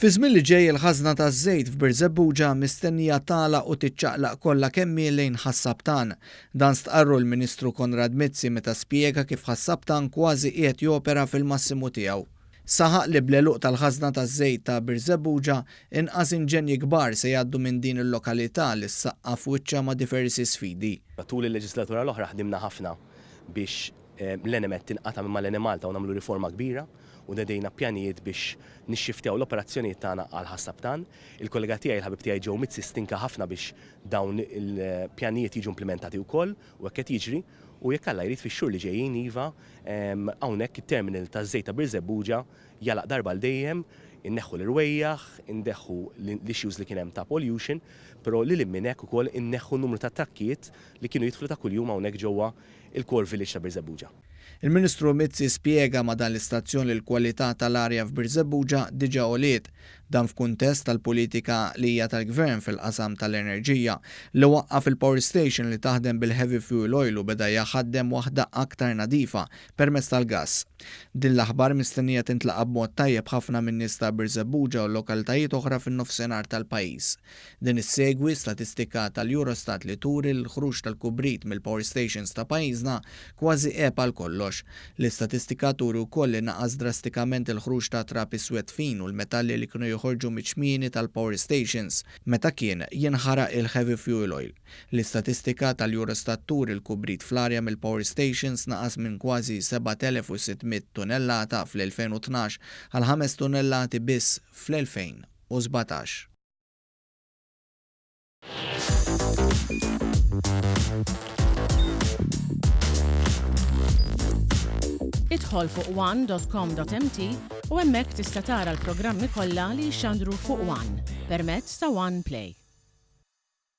Fi żmien li ġej il-ħażna taż-żejt f'Birżebbuġa mistennija tagħlaq u tiċċaqlaq kollha kemm hi lejn Ħas-Sabtan. Dan stqarru l-Ministru Konrad Mizzi meta spjega kif Ħas-Sabtan kważi qiegħed jopera fil-massimu tiegħu. Saħaq li bl-għeluq tal-ħażna taż-żejt ta' Birżebbuġa, inqas inġenji kbar se jgħaddu minn din il-lokalità li ssaqqaf wiċċha ma' diversi sfidi. Tul il-leġislatura l-oħra ħdimna ħafna biex l-Enemed tinqata' minn mal-Enemalta u nagħmlu riforma kbira u nedejna pjanijiet biex nixxiftjaw l-operazzjonijiet tagħna għal Ħas-Sabtan. Il-kollega tiegħi, il-ħabib tiegħi Joe Mizzi stinka ħafna biex dawn il-pjanijiet jiġu implimentati wkoll u hekk qed jiġri u jekk Alla jrid fix-xhur li ġejjin iva hawnhekk it-terminal taż-żejt ta' Birżebbuġa jagħlaq darba għal dejjem, inneħħu l-irwejjaħ, indeħħu l-issues li kien hemm ta' pollution, però lil hinn minn hekk ukoll inneħħu n-numru ta' trakkijiet li kienu jidħlu ta' kuljum hawnhekk ġewwa il-core village ta' Birżebbuġa. Il-Ministru Mizzi spjega ma' dan l-istazzjon li l-kwalità tal-arja f'Birżebbuġa diġà għoliet. Dan f'kuntest tal-politika li hija tal-Gvern fil-qasam tal-enerġija, li waqqaf il-power station li taħdem bil-heavy fuel oil u beda jaħaddem waħda aktar nadifa permezz tal-gass. Din l-aħbar mistennija tintlaqa' b'mod tajjeb ħafna min-nies ta' Birżebbuġa u lokalitajiet oħra fin-Nofsinhar tal-pajjiż. Din issegwi statistika tal-Eurostat li turi li l-ħruġ tal-kubrit mill-power stations ta' pajjiżna kważi għeb għal kollox. L-istatistika turi wkoll li naqas drastikament il-ħruġ ta' trab iswed fin u l-metalli li kienu joħorġu miċ-ċmieni tal-power stations meta kien jinħaraq il-heavy fuel oil. L-istatistika tal-Eurostat turi l-kubrit fl-arja mill-power stations naqas minn kważi 7,600 tunellata fl-2012 għal ħames tunnellati biss fl-2017. Idħol fuq one.com.mt u hemmhekk tista' tara l-programmi kollha li jixxandru fuq One permezz ta' One Play.